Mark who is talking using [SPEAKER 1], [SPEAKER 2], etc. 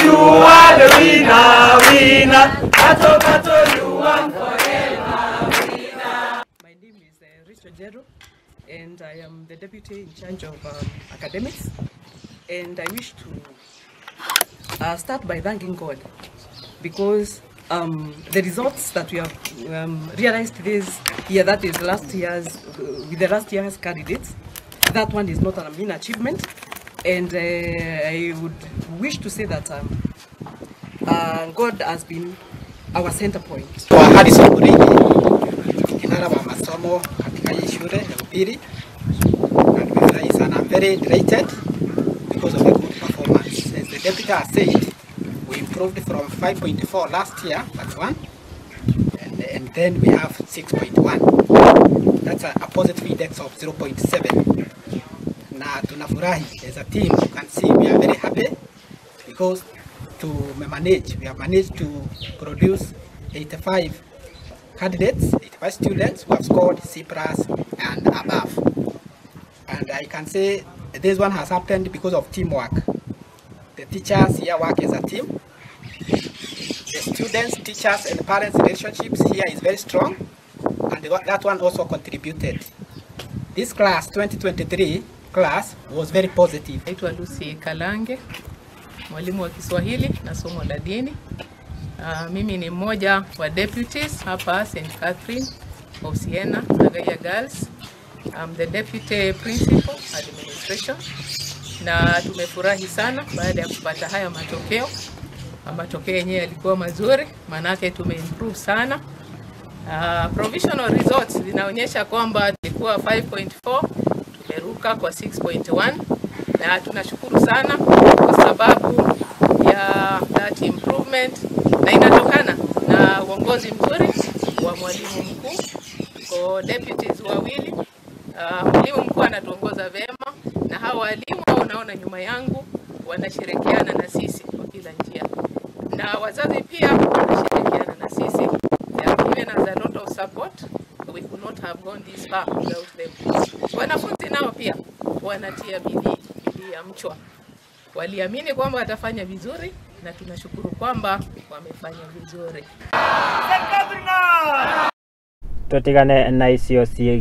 [SPEAKER 1] You are the winner, winner. Kato, kato, you are forever, winner.
[SPEAKER 2] My name is Richard Jero, and I am the deputy in charge of academics. And I wish to start by thanking God, because the results that we have realized this year, that is last year's, with the last year's candidates, that one is not a mean achievement. And I would wish to say that God has been our center point.
[SPEAKER 3] Kwa Harrison Murigi, kinara wa masomo katika hii shule ya upili, na nimefurahi sana. I'm very delighted because of the good performance. As the deputy has said, we improved from 5.4 last year, that's one, and then we have 6.1. That's a positive index of 0.7. Na tunafurahi as a team. You can see we are very happy because to manage, we have managed to produce 85 candidates, 85 students who have scored C plus and above. And I can say this one has happened because of teamwork. The teachers here work as a team. The students, teachers, and parents' relationships here is very strong, and that one also contributed. This class, 2023 class, was very positive.
[SPEAKER 4] Naitwa Lucy Kalange, mwalimu wa Kiswahili na somo la dini. Mimi ni mmoja wa deputies hapa St. Catherine of Siena, Sagaya Girls. I'm the deputy principal administration. Na tumefurahi sana baada ya kupata haya matokeo. Matokeo yenyewe yalikuwa mazuri, manake tumeimprove sana. Provisional results zinaonyesha kwamba ilikuwa 5.4, tumeruka kwa 6.1, na tunashukuru sana kwa sababu ya that improvement, na inatokana na uongozi mzuri wa mwalimu mkuu. Tuko deputies wawili. Mwalimu mkuu anatuongoza vema, na hawa walimu unaona nyuma yangu wanashirikiana na sisi kwa kila njia, na wazazi pia wanashirikiana na sisi. They have given us a lot of support. We could not have gone this far without them. Wanafunzi nao pia wanatia bidii, bidii ya mchwa. Waliamini kwamba watafanya vizuri, na tunashukuru kwamba wamefanya vizuri.
[SPEAKER 5] Tutigane na icio ciĩgiĩ.